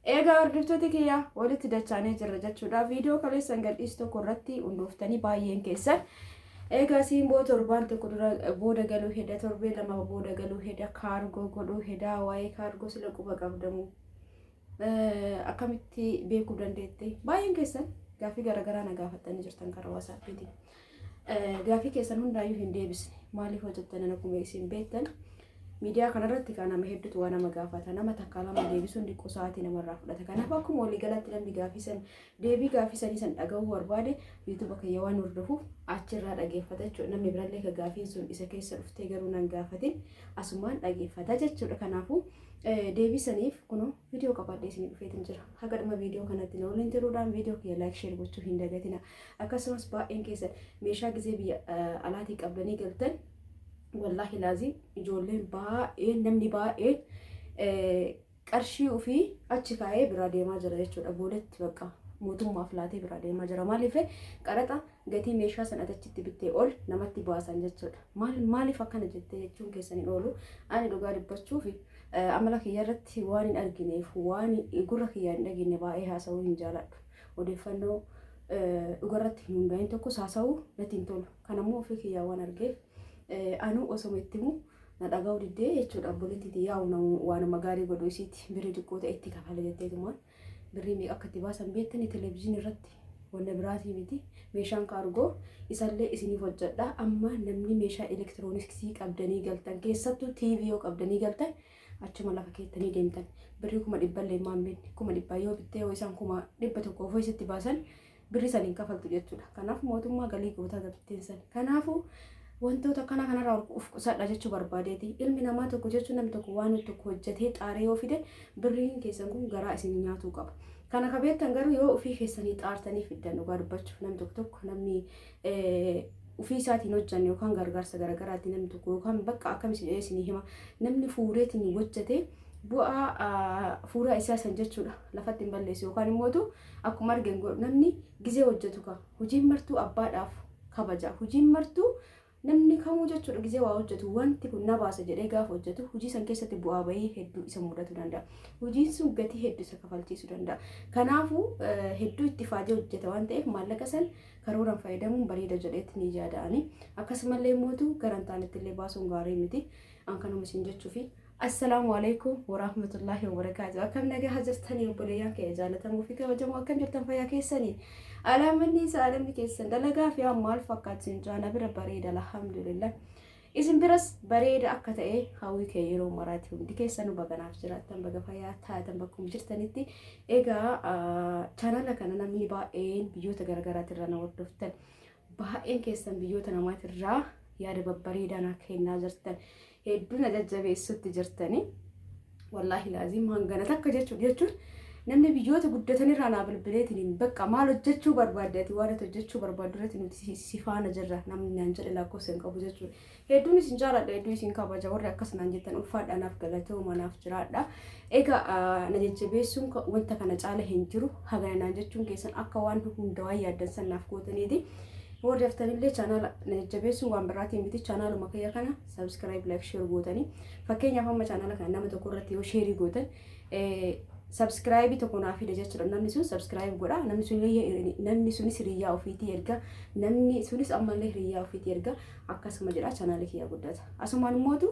Egaa hordoftoota kiyya, walitti dachaanee jirra jechuudha. Viidiyoo kaleessan gadhiisu tokko irratti hundooftanii baay'een keessan egaa Siimboo torbaan tokko dura booda galuu heda, torbee 2 booda galuu heda, kaargoo godhuu heda, waa'ee kaargoo sila quba qabdamu akkamitti beekuu dandeette? Baay'een keessan gaaffii garaagaraa na gaafattanii jirtan karaa WhatsAppiitiin. Gaaffii keessan hundaayyuu hin deebisne. Maaliif hojjettan? Akkuma isin beektan, miidiyaa kanarratti kan nama hedduutu waa nama gaafata. Nama takkaa lama deebisuun xiqqoo sa'aatii namarraa fudhata. Kanaaf akkuma waliigalatti namni gaaffii san, deebii gaaffii sanii san dhaga'uu barbaade, YouTube kiyya waan hordofuuf achirraa dhageeffata jechuudha. Namni birallee ka gaaffiin sun isa keessa dhuftee garuu nan gaafatin asumaan dhageeffata jechuudha. Kanaafuu deebii saniif kunoo viidiyoo qabadhee isinii dhufeetin jira. Haga dhuma viidiyoo kanatti na waliin turuudhaan viidiyoo kiyya like, share gochuu hin dagatina. Akkasumas baay'een keessan meeshaa gizee biyya alaatii qabdanii galtan, wallaahi laazim ijoolleen baay'een, namni baay'een qarshii ofii achi kaa'ee biraa deemaa jira jechuudha. Boodatti bakka mootummaaf laatee biraa deemaa jira. Maaliif? Qaraxa gatii meeshaa sana achitti bittee ol namatti baasan jechuudha. Maaliif akkana jettee jechuun keessan hin oolu. Ani dhugaa dubbachuuf amala kiyya irratti waan hin argineef, waan gurra kiyyaa hin dhageenye baay'ee haasa'uu hin jaaladhu. Odeeffannoo dhugarratti hin hundaa'in tokkos haasa'uu natti hin tolu. Kanammoo ofii kiyyaa waan argeef, anuu osoma itti himu na dhaga'uu diddee jechuudha. Obboleettiitii yaa'u waanuma gaarii godhu isiiti birrii xiqqoo ta'e itti kafale jetteetumaan birrii meeqa akka itti baasan beektanii televezyiinii irratti wanna biraatii miti. Meeshaan kaargoo isallee isiniif hojjedha. Amma namni meeshaa elektirooniksii qabdanii galtan, keessattuu TV yoo qabdanii galtan, achuma lafa keettanii deemtan, birrii 100,000llee maan binne, 100,000 yoo bittee, yoo isaan 100,000 ofii isitti baasan, birrii saniin kafaltu jechuudha. Kanaaf mootummaa galii gootaa gabitteen san. Kanaafuu wantoota akkana kanarraa of qusadha jechuu barbaadeeti. Ilmi namaa tokko jechuun namni tokko waan tokko hojjetee xaaree yoo fide, birriin keessan kun garaa isin nyaatuu qaba. Kana ka beektan garuu yoo ofii keessanii xaartanii fiddan. Dhugaa dubbachuuf namni tokko tokko, namni ofii isaatiin hojjanne yookaan gargaarsa garaagaraatiin namni tokko yookaan bakka akkamis jedhee isinii hima, namni fuureetiin hojjete bu'aa fuuraa isaa san jechuudha lafatti hin balleessu yookaan immootu akkuma argeen godhu. Namni gizee hojjetu ka hojiin martuu abbaadhaaf kabaja. Hojiin martuu, namni kamuu jechuudha, gizee waa hojjetu wanti kun na baasa jedhee gaafa hojjetu, hojii san keessatti bu'aa bahii hedduu isa mudatu danda'a. Hojiin sun gatii hedduu isa kafalchiisuu danda'a. Kanaafuu hedduu itti faajee hojjeta waan ta'eef, maallaqa san karooraan fayyadamuun bareeda jedheetti ni yaada'ani. Akkasumallee mootu gara hin taanetti illee baasuun gaarii miti. An kanuma isin jechuufi. Assalaamu alaikum warahmatullahi wabarakaatu. Akkam nagaa jirtanii, obboleeyyan kee jaalatamuu fi kabajamoo? Akkam jirtan? Fayyaa keessanii? Alaamanni isaa alamni keessan dalagaa fi maal fakkaatu isin jaana bira bareeda, alhamdulillah. Isin biras bareeda akka ta'e hawwii kee yeroo maraati. Hundi keessanuu baganaaf jiraattan, baga fayyaa taatan bakkuma jirtanitti. Egaa chaanala kana namni baay'een biyyoota garaagaraatirraa na hordoftan, baay'een keessan biyyoota namaatirraa yaada babbareedaa naa kennaa jirtan, hedduu na jajjabeessutti jirtanii. Wallaahi laazim hangana takka jechuun namni biyyoota guddatanirraa naa bilbileetiin, bakka maal hojjechuu barbaadde, waan ati hojjechuu barbaaddu irratti nuti si faana jirra namni naan jedhe lakkoofsa hin qabu jechuudha. Hedduun isin jaaladha, hedduu isin kabaja. Warri akkas naan jettan ulfaadha, naaf galatooma, naaf jiraadha. Egaa na jajjabeessuun wanta kana caala hin jiru. Hagana naan jechuun keessan akka waan hunda waan yaaddan san naaf gootaniiti. Warri haftanillee chaanaala na jajjabeessuun waan biraatiin miti, chaanaaluma kiyya kana subscribe, like, share gootanii, fakkeenyaaf amma chaanaala kana nama tokko irratti yoo share gootan, subscribe tokko naa fida jechuudha. Namni sun subscribe godha. Namni sunis hiriyyaa ofiitii erga. Namni sunis ammallee hiriyyaa ofiitii erga. Akkasuma jedha chaanaalli kiyya guddata. Asumaan immootu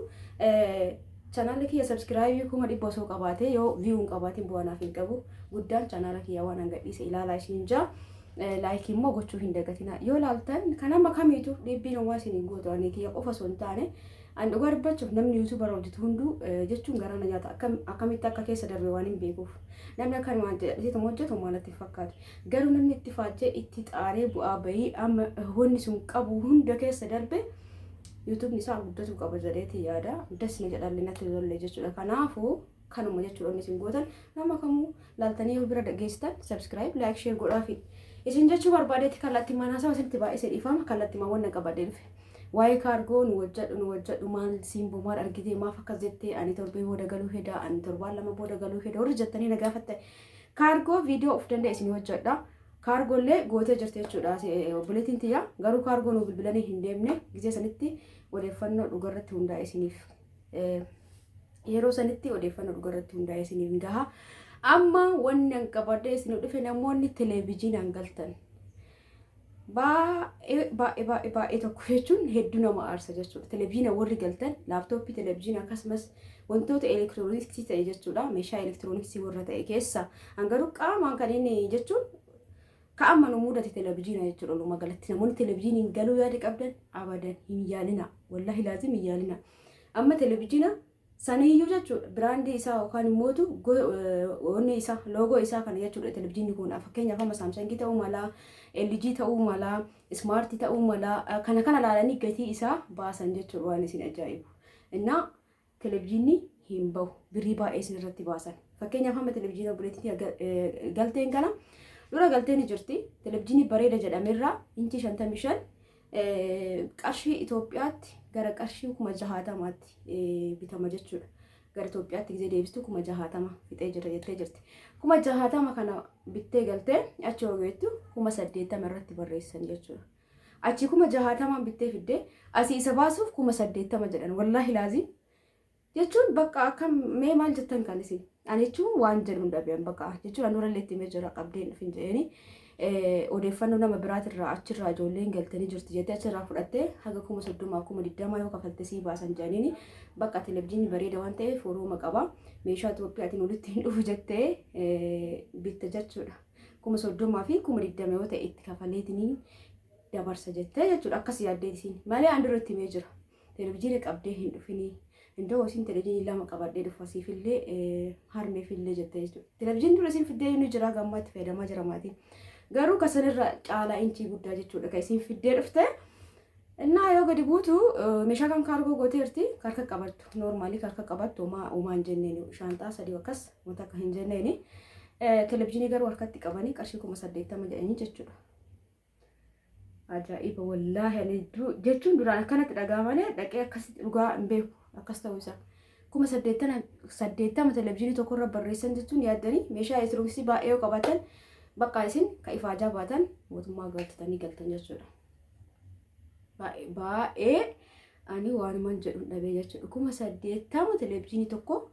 chaanaalli kiyya subscribe 100,000 osoo qabaate, yoo view hin qabaatin bu'aa naaf hin qabu. Guddaan chaanaala kiyya waan hangadhiise ilaalaa isin jaa. Like immoo gochuu hin dagatina. Yoo laaltan kan nama kamiitu dhiibbiin homaa isin hin gootu. Ani kiyya qofa osoo hin taane, ani dhugaa dubbachuuf namni YouTuber hojjetu hunduu jechuun garaa na nyaata. Akkamitti akka keessa darbe waan hin beekuuf. Namni akkanumaan jedheetuma hojjetu maalatti hin fakkaatu. Garuu namni itti faajjee, itti xaaree, bu'aa bahii amma wanni sun qabu hunda keessa darbe, YouTubeni isaa guddatuu qaba jedheeti yaada. Das na jedhallee natti tolle jechuudha. Kanaafuu kanuma jechuudha inni isin gootan, nama kamuu laaltanii yoo bira geessitan, subscribe, like, share godhaafi. Isin jechuu barbaadeeti. Kallattii manaa sama isinitti baay'isee dhiifama. Kallattii maa wanna qabadhee dhufe. Waa'ee kaargoo nu hojjedhu, nu hojjedhu, maal Siimboo, maal argitee, maaf akkas jettee, ani torbee booda galuu heda, ani torbaan 2 booda galuu heda warri jettanii na gaafattan. Kaargoo viidiyoo of danda'e isin hojjedha. Kaargoollee gootee jirti jechuudha obboleettiin tiyya. Garuu kaargoo nu bilbilanii hin deemne. Gizee sanitti odeeffannoo dhugarratti hundaa'e isiniif, yeroo sanitti odeeffannoo dhugarratti hundaa'e isiniif gaha. Amma wanni an qabadhee isin dhufe namoonni televezyiinaan galtan. Baay'ee baay'ee baay'ee baay'ee tokko jechuun hedduu nama aarsa jechuudha. Televezyiina warri galtan laaptooppii, televezyiina akkasumas wantoota elektirooniksii ta'e jechuudha. Meeshaa elektirooniksii warra ta'e keessa an garuu qaamaan kan inni jechuun ka amma nu mudate televezyiina jechuudha. Walumaa galatti namoonni televezyiiniin galuu yaada qabdan abadan hin yaalina. Wallaahi laazim hin yaalina. Amma televezyiina Saniyyuu jechuudha biraandii isaa yookaan immootu wanni isaa loogoo isaa kana jechuudha televizyiinni kun fakkeenyaaf amma saamsangii ta'uu mala, LG ta'uu mala, ismaartii ta'uu mala kana kana laalanii gatii isaa baasan jechuudha waan isin ajaa'ibu. Innaa televizyiinni hin bahu birrii baay'ee isin irratti baasan. Fakkeenyaaf amma televizyiina obboleettii galteen kana dura galteen jirti televizyiinii bareeda jedhamerraa inchii 55 qarshii Itoophiyaatti gara qarshii 60,000tti bitama jechuudha. Gara Itoophiyaatti gisee deebistu 60,000 fixee jira jettee jirti. 60,000 kana bittee galtee achi yoo geettu 80,000 irratti barreessan jechuudha. Achi 60,000 bittee fiddee asii isa baasuuf 80,000 jedhan wallaahi laazim. Jechuun bakka akkam mee maal jettan kan isin ani jechuun waan jedhu hin dhabean bakka jechuun ani durallee itti himee jira qabdee hin dhufin jedheeni odeeffannoo nama biraatirraa achirraa ijoolleen galtanii jirti jettee achirraa fudhattee haga 30,000 20,000 yoo kafalte sii baasan jedhaniini bakka televizyiinii bareeda waan ta'eef horooma qaba meeshaa Itoophiyaatiin walitti hin dhufu jettee bitte jechuudha. 30,000 fi 20,000 yoo ta'e itti kafaleetinii dabarsa jettee jechuudha akkas yaaddee isiin malee an dura itti himee jira. Televizyiina qabdee hin dhufinii. Indoo isin televizyiinii lama qabadhee dhufa siifillee harmeefillee jettee jechuudha. Televizyiinii dura isin fiddee inni jira gammaa itti fayyadamaa jira maatiin. Garuu ka sanirra caalaa inchii guddaa jechuudha ka isin fiddee dhufte. Innaa yoo gadi buutu meeshaa kan kaargoo gooteerti harka qabattu noormaalii harka qabattu homaa homaa hin jenneeni shaanxaa sadii akkas wanta akka hin jenneeni. Televizyiinii garuu harkatti qabanii qarshii 80,000 jedhanii jechuudha. Ajaa'iba wallaahi ani jechuun duraan akkanatti dhagaa malee dhaqee akkasitti dhugaa hin beeku akkas ta'uu isaa. 80,000 televizyiinii tokkorra barreessan jechuun yaaddanii meeshaa elektirooniksii baay'ee yoo qabaatan bakka isin ka ifaajaa baatan mootummaa galchitanii galtan jechuudha. Baay'ee ani waanuman jedhu dhabee jechuudha. 80,000 televizyiinii tokko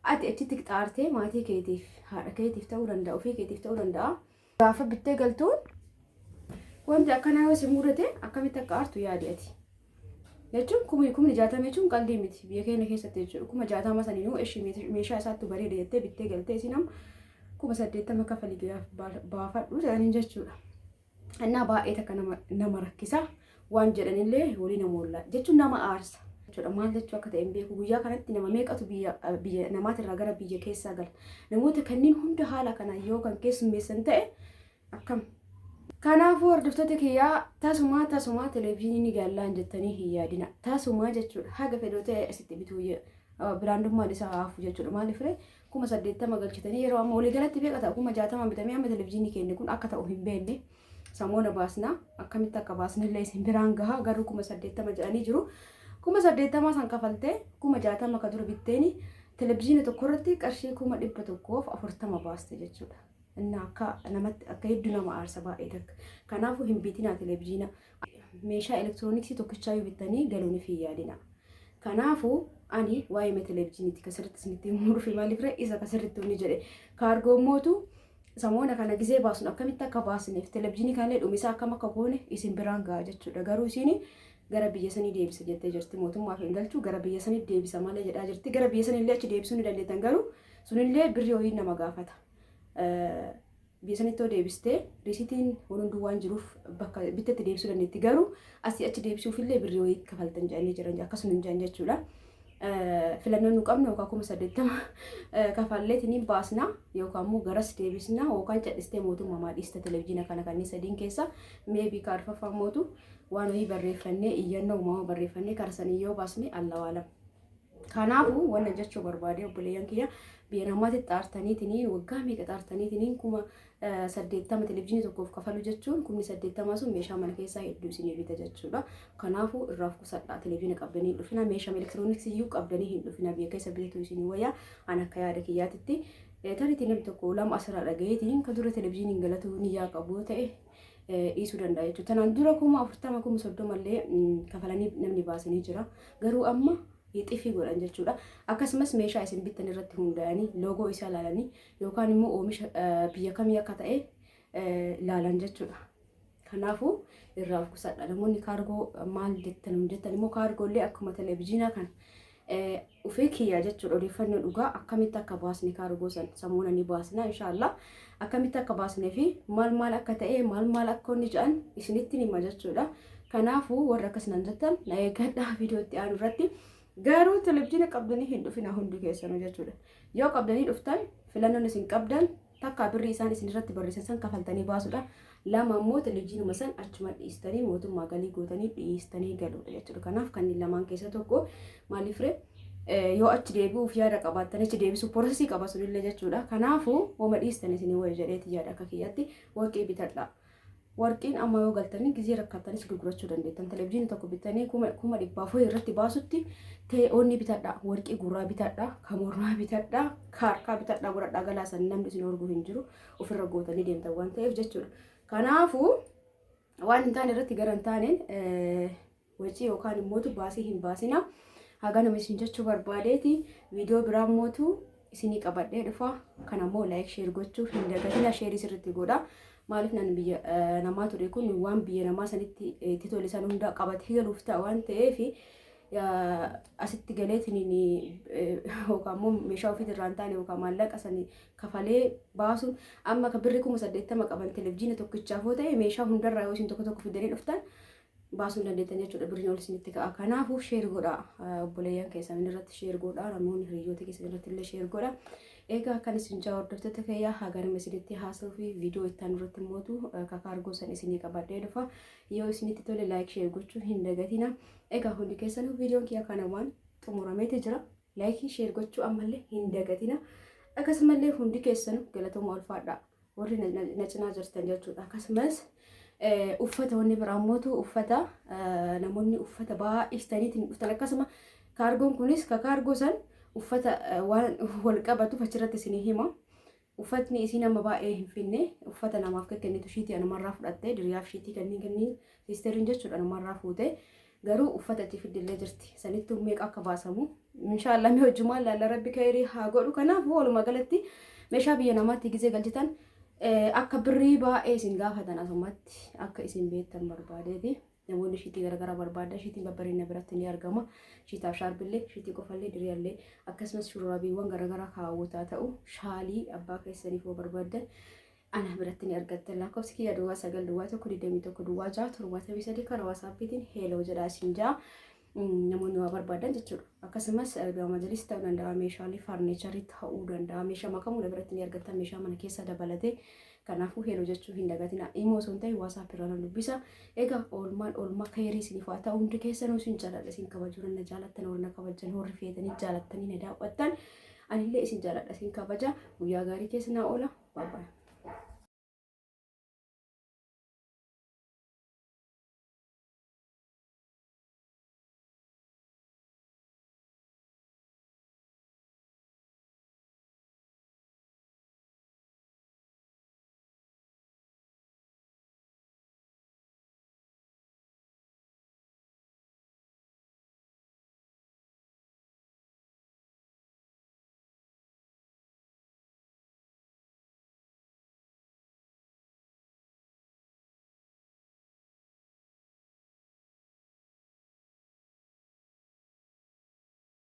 ati achitti xaartee maatii keetiif haadha keetiif ta'uu danda'a ofii keetiif ta'uu danda'a. Gaafa bittee galtuun wanti akkanaa yoo si mudate akkamitti akka aartu yaadi ati. Jechuun 60,000 jechuun qaldii miti biyya keenya keessatti jechuudha. 60,000 saniinuu ishii meeshaa isaattu bareeda jettee bittee galtee isin amma 80,000 kafalii baafadhu jedhaniin jechuudha. Innaa baay'ee takka nama rakkisa waan jedhanillee walii nama ollaa jechuun nama aarsa. Jechuudha maal jechuu akka ta'e hin beeku guyyaa kanatti nama meeqatu biyya biyya namaatirraa gara biyya keessaa gala. Namoota kanneen hunda haala kanaan yoo kan keessummeessan ta'e akkam. Kanaafuu hordoftoota kiyyaa tasumaa tasumaa televezyiinii ni gallaan jettanii hin yaadina. Tasumaa jechuudha haga fedhoo ta'e asitti bituu biraandummaan isaa haafu jechuudha. Maaliif ree 80,000 galchitanii yeroo amma waliigalatti meeqa ta'a 60,000 bitamee amma televezyiinii keenya kun akka ta'u hin beekne. Samoona baasna akkamitti akka baasnillee isin biraan gaha garuu 80,000 jedhanii jiru. 80,000 san kafaltee 60,000 ka dura bitteeni televezyiina tokko irratti qarshii 140,000 baaste jechuudha. Inni akka namatti akka hedduu nama aarsa baay'ee takka. Kanaafuu hin bitinaa televezyiina. Meeshaa elektirooniksii tokkichaayyuu bittanii galuuniif hin yaadina. Kanaafuu ani waa'ee televezyiiniiti ka sirriitti isinitti himuu dhufe maaliif ree isa ka sirriitti himni jedhe. Kaargoon mootu samoona kana gizee baasnu akkamitti akka baasneef televezyiinii kanallee dhumisaa akkam akka goone isin biraan ga'a jechuudha. Garuu isin gara biyya sanii deebisa jettee jirti. Mootummaaf hin galchu gara biyya sanii deebisa malee jedhaa jirti. Gara biyya sanii achi deebisuu ni dandeettan garuu sunillee birrii horii nama gaafata. Biyya sanitti yoo deebiste riisitiin waan hunduu waan jiruuf bakka bittetti deebisuu dandeetti. Garuu asii achi deebisuufillee birrii wayii kafaltan jedhanii jiran akkasuma hin jiran jechuudha. Filannoon nu qabnu yookaan 80,000 kafalleetiin baasna yookaan immoo garas deebisna yookaan cadhistee mootummaa maa dhiista televezyiina kana kanneen sadiin keessa meebii kaarfaffaa mootu waan wayii barreeffannee iyyannoo uumamaa barreeffannee karaa sanii yoo baasne allawaalam. Kanaafuu wanna jechuu barbaade obboleeyyan kiyya biyya namaatti xaartaniitiin waggaa meeqa xaartaniitiin 80,000 televezyiinii tokkoof kafalu jechuun 80,000 sun meeshaa mana keessaa hedduu isinii bita jechuudha. Kanaafuu irraaf qusadhaa televezyiina qabdanii hin dhufina meeshaa elektirooniksii iyyuu qabdanii hin dhufina biyya keessa bitatu isinii wayya an akka yaada kiyyaatitti. Tariitii namni tokko lama asirraa dhagayeetiin kan dura televezyiiniin galatu niyyaa qabu yoo ta'e dhiisuu danda'a jechuudha. Tanaan dura 40,000 30,000 illee kafalanii namni baasanii jira. Garuu amma Ixifii godhan jechuudha. Akkasumas meeshaa isin bittan irratti hundaa'anii loogoo isaa ilaalanii yookaan immoo oomisha biyya kamii akka ta'e ilaalan jechuudha. Kanaafuu irraa of qusadha. Namoonni kaargoo maal jettan jettan immoo kaargoollee akkuma televizyiinaa kana ufii kiyya jechuudha. Odeeffannoo dhugaa akkamitti akka baasne, kaargoo san samuuna ni baasna inshaallah, akkamitti akka baasnee fi maal maal akka ta'e, maal maal akka inni jedhan isinitti hima jechuudha. Kanaafuu warra akkas nan jettan na eeggadhaa viidiyoo itti aanu irratti. Garuu televizyiina qabdanii hin dhufina hundi keessanuu jechuudha. Yoo qabdanii dhuftan filannoon isin qabdan takka birrii isaan isin irratti barreessan san kafaltanii baasuudha. Lama immoo televizyiinuma san achuma dhiistanii mootummaa galii gootanii dhiistanii galuudha jechuudha. Kanaaf kanneen lamaan keessa tokko. Maaliif ree, yoo achi deebi'uuf yaada qabaattan achi deebisuu process qaba sunillee jechuudha. Kanaafuu wama dhiistan isinii wayya jedheeti yaada akka kiyyatti. Warqii bitadha. Warqiin amma yoo galtanii gizee rakkattanis gurgurachuu dandeettan. Televizyiinii tokko bitanii 400,000 irratti baasutti ta'e onni bitadha. Warqii gurraa bitadha. Kan mormaa bitadha. Kaarkaa bitadha, godhadha galaasan namni isin horguu hin jiru. Ofirra gootanii deemtan waan ta'eef jechuudha. Kanaafuu waan hin taane irratti gara hin taaneen wacii yookaan immootu baasii hin baasina. Haganuma isin jechuu barbaadeeti, viidiyoo biraa immootu isinii qabadhee dhufa. Kanammoo like, share gochuu hin dagatina, share sirriitti godha. Maaliif nan biyya namaa ture kun waan biyya namaa sanitti itti tole san hundaa qabatee galuuf ta'a waan ta'eef, asitti galeetiin yookaan immoo meeshaa ofiitirraa irraa hin taane yookaan maallaqa sanii kafalee baasuun, amma akka birrii 80,000 qaban televizyiina tokkichaaf yoo ta'e, meeshaa hundarraa yoo isin tokko tokko fidanii dhuftan baasuu hin dandeettan jechuudha. Birriin ol isinitti ka'a. Kanaafuu share godhaa, obboleeyyan keessan irratti share godhaa, namoonni hiriyoota keessan irratti illee share godhaa. Egaa akkan isin jaa, hordoftoota kiyyaa, haganuma isinitti haasa'uu fi viidiyoo itti aanu irratti mootu kakaargoo san isinii qabadhee dhufa. Yoo isinitti tole like, share gochuu hin dagatina. Egaa hundi keessanuu viidiyoon kiyya kana waan xumurameeti jira. Like, share gochuu ammallee hin dagatina. Akkasumallee hundi keessanuu galatooma, ulfaadhaa, warri na cinaa jirtan jechuudha. Akkasumas uffata, wanni biraa mootu uffata, namoonni uffata baay'istaniitiin dhuftan, akkasuma kaargoon kunis ka kaargoo san uffata waan wal qabatuuf achirratti isinii hima. Uffatni isii nama baay'ee hin finne, uffata namaaf kennitu, shiitii anumarraa fudhatte, diriyaaf shiitii kanneen kanneen siisteriin jechuudha anumarraa fuute, garuu uffata itti fiddillee jirti. Sanittuu meeqa akka baasamu inshaallah mee hojjumaan laalla, rabbi kayrii haa godhu. Kanaafuu walumaa galatti meeshaa biyya namaatti gizee galchitan akka birrii baay'ee isin gaafatan asumatti akka isin beektan barbaadeeti. Namoonni shiitii garaagaraa barbaadan shiitiin babbareedina biratti ni argama. Shiitaaf shaarbillee, shiitii qofallee, diriyallee, akkasumas shurraabiiwwan garaagaraa kaawwataa ta'u, shaalii abbaa keessaniif yoo barbaaddan ana biratti ni argattan. Lakkoofsi kiyya 0901 21 06 73, karaa WhatsAppiitiin hello jedhaa isin jaa. Namoonni waa barbaadan jechuudha. Akkasumas majalis ta'uu danda'a, meeshaalee furniture ta'uu danda'a, meeshaa makamuu biratti ni argattan, meeshaa mana keessa dabalatee. Kanaafuu hello jechuu hin dagatina. Imo osoo hin ta'in WhatsApp irra nan dubbisa. Egaa oolmaan oolmaa kayrii isiniif haa ta'u. Hundi keessanuu isin jaaladha, isin kabaju, na jaalattan, warra na kabajan, warri feetanii jaalattanii na daawwattan. Anillee isin jaaladha, isin kabaja. Guyyaa gaarii keessa naa oola. Bye bye.